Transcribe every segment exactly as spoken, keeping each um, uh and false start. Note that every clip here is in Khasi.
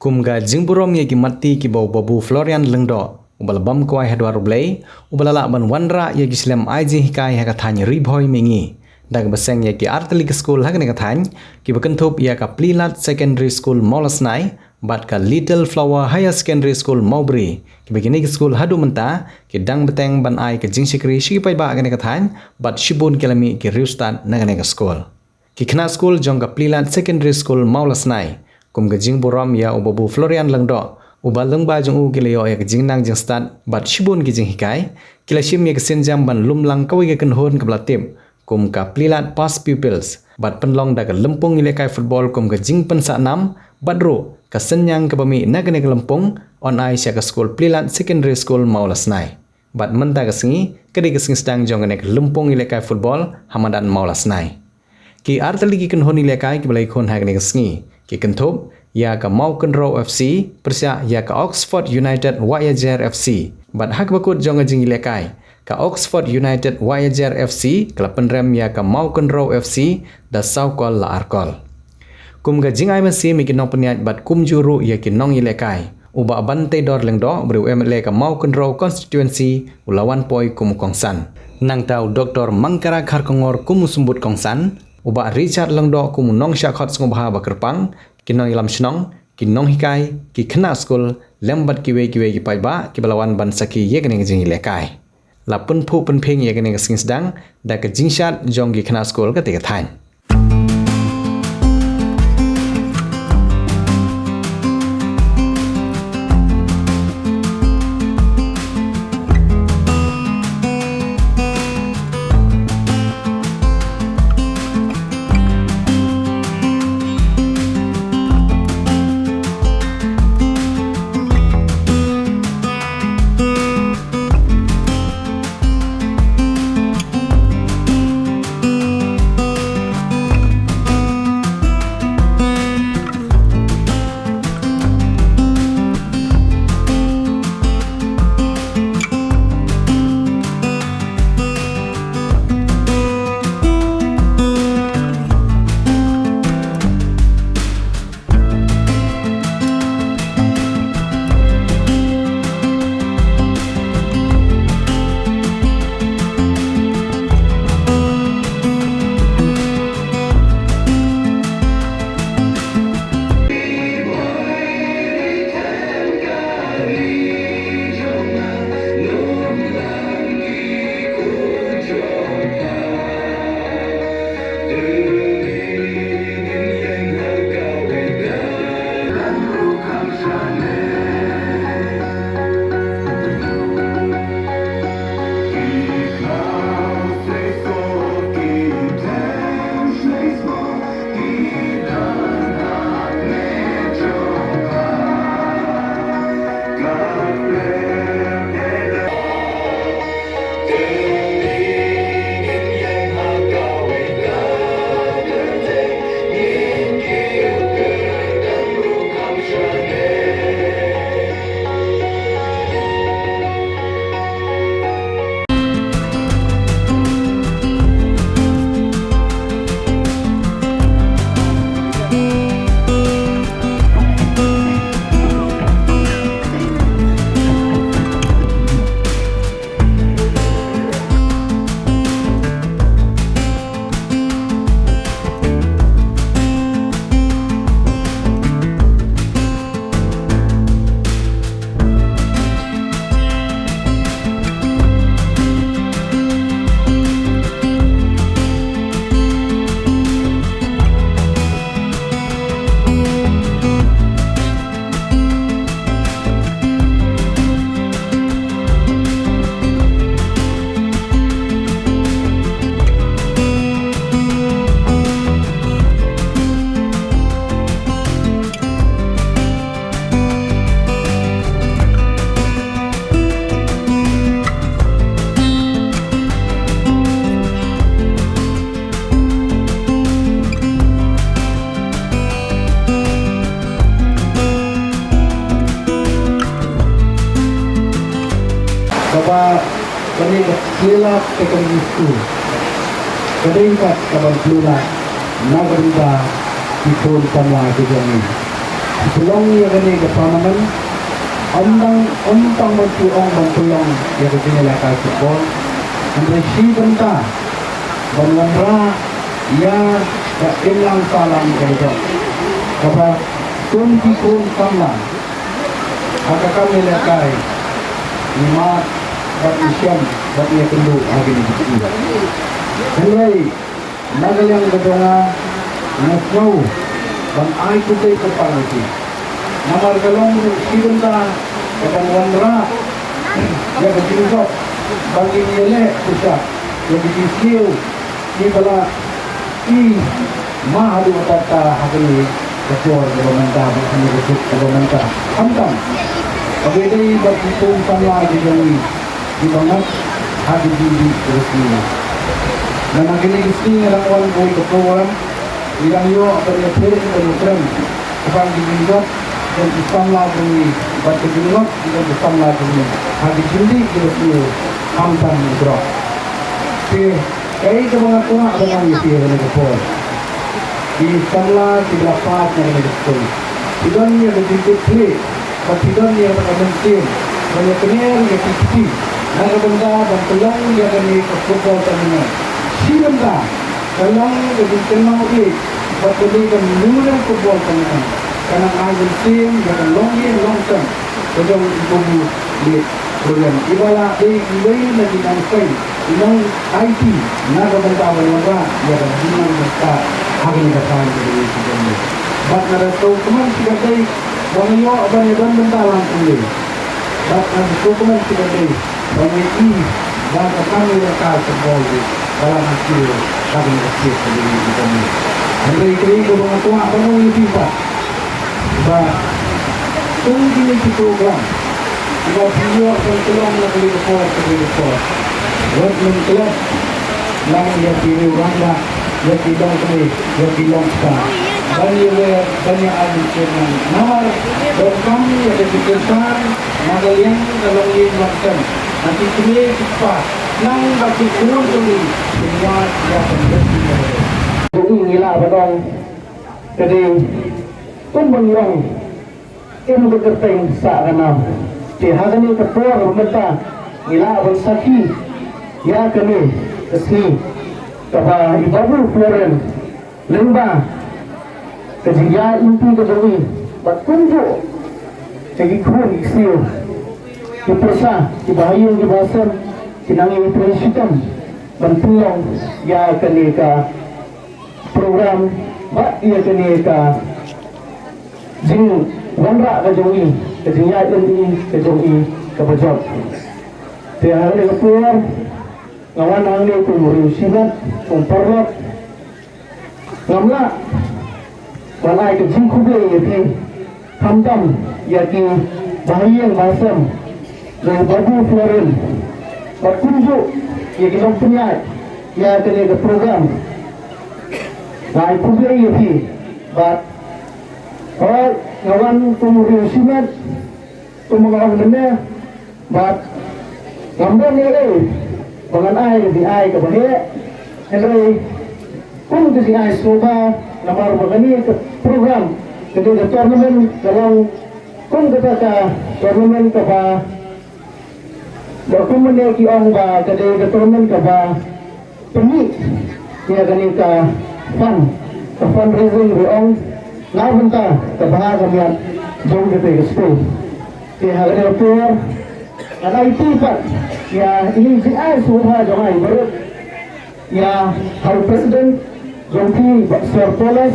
Kum ka jingburom ïa ki matti kiba u Babu Florian Lyngdoh, uba la bam kwai ha dwar U Blei, uba la lah ban wanrah ïa ki shlem ai jinghikai ha ka thaiñ Ri Bhoi Mihngi, da kaba seng ïa ki artylli ki skul ha kane ka thaiñ, kiba kynthup ïa ka Pli Lad Secondary School Mawlasnai bad ka Little Flower Higher Secondary School Mawbri, kiba kine ki skul haduh mynta ki dang bteng ban ai ka jingshakri sha ki paidbah kane ka thaiñ, bad shibun ki la mih ki riewstad na kane ka skul. Ki khynnah skul jong ka Pli Lad Secondary School Mawlasnai, kum ka jingburom ïa u Babu Florian Lyngdoh, uba lyngba jong u ki la ïoh ïa ka jingnang jingstad bad shibun ki jinghikai, ki la shim ïa ka sienjam ban lum lang kawei ka kynhun kaba la tip kum ka Pli Lad Past Pupils, bad pynlong da ka lympung ïalehkai football kum ka jingpynsah nam, bad ruh ka synñiang kaba mih na kane ka lympung yn ai sha ka skul Pli Lad Secondary School Mawlasnai. Bad mynta ka sngi ka dei ka sngi sdang jong kane ka lympung ïalehkai football ha madan Mawlasnai. Ki artylli ki kynhun ïalehkai kiba la ïakhun ha kane ka sngi ki kynthup ïa ka Mawkynrew F C pyrshah ïa ka Oxford United Wahiajer F C. Bad ha kaba kut jong ka jingïalehkai, ka Oxford United Wahiajer F C ka la pynrem ïa ka Mawkynrew F C da saw kol la ar kol. Kum ka jingai mynsiem ïa ki nongpynïaid bad kumjuh ruh ïa ki nongïalehkai, u Bah Banteidor Lyngdoh, u briew M L A ka Mawkynrew Constituency, u la wan poi kum u kongsan. Nangta u Doktor Mangkara Kharkongor kum u symbud kongsan, u Bah Richard Lyngdoh kum u nongshah khot sngewbha ba kyrpang, ki nongïalam shnong, ki nonghikai, ki khynnah skul, lem bad kiwei kiwei ki paidbah kiba la wan ban sakhi ïa kane ka jingïalehkai. La pynphuh pynphieng ïa kane ka sngi sdang da ka jingshad jong ki khynnah skul katei ka thaiñ. Kaba kane ka Pli Lad Secondary School ka dei pat kaba pli lad na ka bynta ki khun samla ki jong ngi. Pynlong ïa kane ka tournament, ym tang, ym tang ban pynlong, ban pynlong ïa ka jingïalehkai football, hynrei shi bynta ban wanrah ïa ka imlang sahlang ka jong, kaba kum ki khun samla ha ka kam ïalehkai, ngi mad bad ngi shem bad ngi ïakynduh ha kine ki sngi. Hynrei na ka liang ka jong nga, nga sngew ban ai khublei kyrpang ïa phi. Namar ka long ruh shi bynta ka ban wanrah ïa ka jingjop ba ngin ïaleh pyrshah ïa ka jingsniew kiba la i ma haduh katta katta ha kane ka por kaba mynta bad kane ka juk kaba mynta. Khamtam kaba ïadei bad ki khun samla ki jong ngi kiba ngat ha ki jingdih ki jong ngi. Namar kine ki sngi nga dang wan kawei ka program, ngi dang ïoh ban ïathuh ban ïakren shaphang ki jingjop jong ki samla jong ngi bad ki jingjop jong ki samla jong ngi ha ki jingdih ki jong ngi, khamtam ki jrong. Te kaei kaba nga kwah ban ong ïa phi ha kane ka por, ki samla kiba la pass na kane ka skul, phi don ïa ka jingkitkhlieh bad phi don ïa ka mynsiem ban ïakner ïa ki kti na ka bynta ban pynlong ïa kane ka football tournament. Shi bynta ka long ka jingkynmaw ïeit bad kane ka memorial football tournament ka nang ai mynsiem ïa ka longïing longsem ka jong i Babu Florence, iba la dei iwei na ki nongpeit, i nongaiti na ka bynta ban wanrah ïa ka jingnang jingstad ha kane ka thaiñ ka jong ngi. Bad nga da sngewkmen shikatdei ba nga ïoh ban ïadon bynta lang kumne. Bad nga da sngewkmen shikatdei ba nga i ba ka kam ïalehkai football ruh ka la mih shuh ha kane ka state ka jong ngi. Hynrei kaei kaba nga kwah ban ong ïa phi pat, ba kum kine ki program ba phi ïoh ban pynlong na kane ka por, kane ka por, wat nym klet lang ïa ki rangbah, ïa ki longkmie, ïa ki longkpa, ban ïa wer, ban ïa ai mynsiem lang. Namar donkam ïa ka jingkyrpang na ka liang ka longïing longsem na ki kmie ki kpa, nang ba ki khun jong ngi kin wad ïa ka mynsiem. Ngi lah ban ong ka dei kum ban long im ka kyrteng sah ka nam. Te ha kane ka por mynta ngi lah ban sakhi ïa kane ka sngi kaba i Babu Florence lyngba ka jingïaid lynti ka jong i bad kumjuh ka ki khun ki ksiew, ki pyrsa, ki bahaïing ki bahasem ki nang ïai trei shitom ban pynlong ïa kane ka program bad ïa kane ka jingwanrah ka jong i, ka jingïaid lynti ka jong i kaba jop. Te ha kane ka por nga wan hangne kum u riew shimet, kum paralok. Ngam lah ban ai ka jingkhublei ïa phi khamtam ïa ki bahaïing bahasem jong i Babu Florence bad kumjuh ïa ki nongpynïaid ïa kane ka program. Nga ai khublei ïa phi bad hooid nga wan kum u riew shimet, kum nga ong mynne, bad ngam don ei ei ba ngan ai ka jingai kaba heh, hynrei kum ka jingai sngewbha namar ba kane ka program, kane ka tournament ka long kum kata ka tournament kaba, ba kum mynne ki ong ba ka dei ka tournament kaba pynmih ïa kane ka fund, ka fundraising ruh ong na bynta ka bha ka miat jong kata ka skul. Te ha kane ka por ngan aiti pat ïa i jingai sngewbha jong nga i barit ïa ha u president jong phi, Bah Sir Paulus.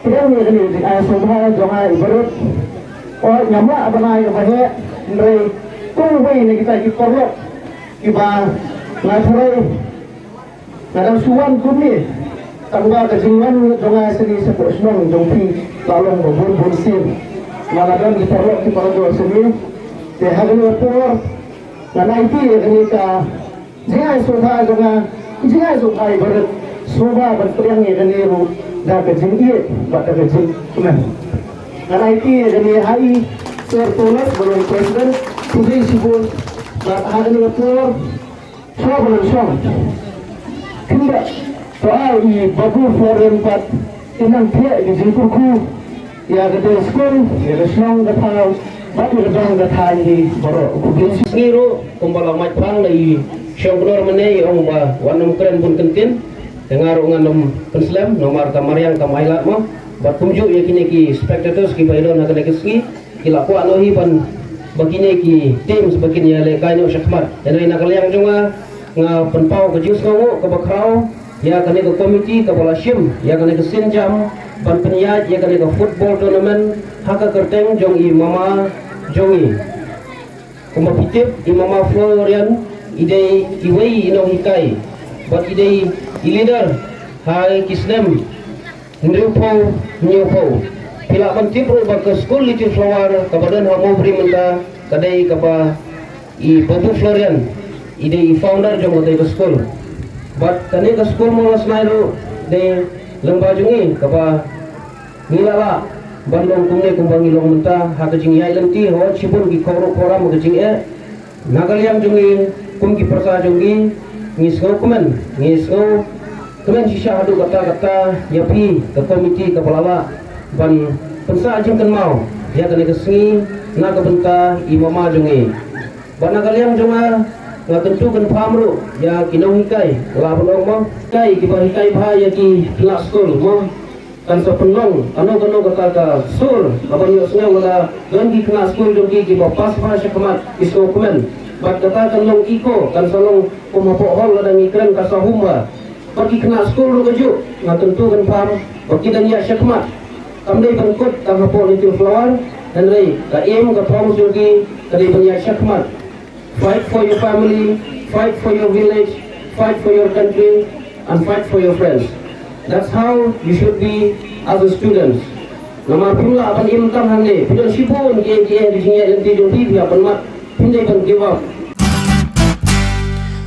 Pdiang ïa kane ka jingai sngewbha jong nga i barit. Hooid ngam lah ban ai kaba heh, hynrei kum uwei na kita ki paralok kiba nga tharai nga dang shu wan kumne, tangba ka jingwan jong nga shane shapoh shnong jong phi la long ba bun bun sien. Nga la don ki paralok kiba la don shane. Te ha kane ka por ngan aiti ïa kane ka jingai sngewbha jong nga, jingai sngewbha i barit, sngewbha ban pdiang ïa kane ruh da ka jingïeit bad da ka jingkmen. Ngan aiti ïa kane ha i Sir Paulus ba long president, khublei shibun. Bad ha kane ka por shuwa ba ngan shong, khyndiat to ai i Babu Florence pat in nang thiah ïa ki jingkyrkhu Ïa kata ka skul, ïa ka shnong ka thaw, bad ïa ka dong ka thaiñ hi baroh. Khublei shibun. Ngi ruh kumba la mad pang da i Shongknor mynne, i ong ba wat nym kren bun kyntien. Te nga ruh ngan ym pynslem namar ka mariang kam ailad mo. Bad kumjuh ïa kine ki spectators kiba ïadon ha kane ka sngi, ki la kwah noh hi ban ba kine ki teams ba kin ïalehkai noh shakhmat. Hynrei na ka liang jong nga, nga pynpaw ka jingsngewnguh kaba khraw ïa kane ka komiti kaba la shim ïa kane ka sienjam ban pynïaid ïa kane ka football tournament ha ka kyrteng jong i mama jong i. Kumba phi tip, i mama Florian i dei iwei i nonghikai bad i dei i leader ha ki snem hynriewphew hynñiewphew. Phi lah ban tip ruh ba ka skul Little Flower kaba don ha Mawbri mynta ka dei kaba i Babu Florian i dei i founder jong kata ka skul. Bad kane ka skul Mawlasnai ruh dei lyngba jong i kaba ngi la lah ban long kumne kumba ngi long mynta ha ka jingïaid lynti, hooid shibun ki khawruh khawram ha ka jingeh. Na ka liang jong ngi kum ki pyrsa jong ngi, ngi sngewkmen, ngi sngewkmen shisha haduh katta katta ïa phi ka komiti kaba la lah ban pynsah jingkynmaw ïa kane ka sngi na ka bynta i mama jong ngi. Bad na ka liang jong nga, nga kyntu kynpham ruh ïa ki nonghikai, lah ban ong mo, hikai kiba hikai bha ïa ki khynnah skul mo. Kan sa pynlong kano kano kata ka sur kaban ïohsngew lada don ki khynnah skul jong ki kiba pass bha shakhmat, ki sngewkmen. Bad kata kan long echo, kan sa long kum hapoh hall lada ngi kren ka sahum bha. Bad ki khynnah skul ruh kajuh, nga kyntu kynpham ba ki dang ïaid shakhmat. Kam dei ban kut tang hapoh Little Flower, hynrei ka aim, ka promise jong ki ka dei ban ïaid shakhmat. Fight for your family, fight for your village, fight for your country, and fight for your friends. That's how you should be as a student. Namar phim lah ban im tang hangne, phi don shibun kiei kiei ha ka jingïaid lynti jong phi, phi hap ban mad, phim dei ban give up.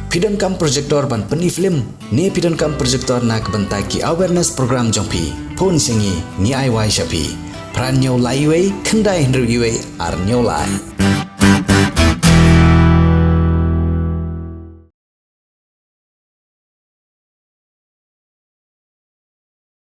Phi donkam projector ban pyni film ne phi donkam projector na ka bynta ki awareness program jong phi? Phone sha ngi, ngi ai wai sha phi. Phra hynñiew lai wei, khyndai hynriew wei, ar hynñiew lai.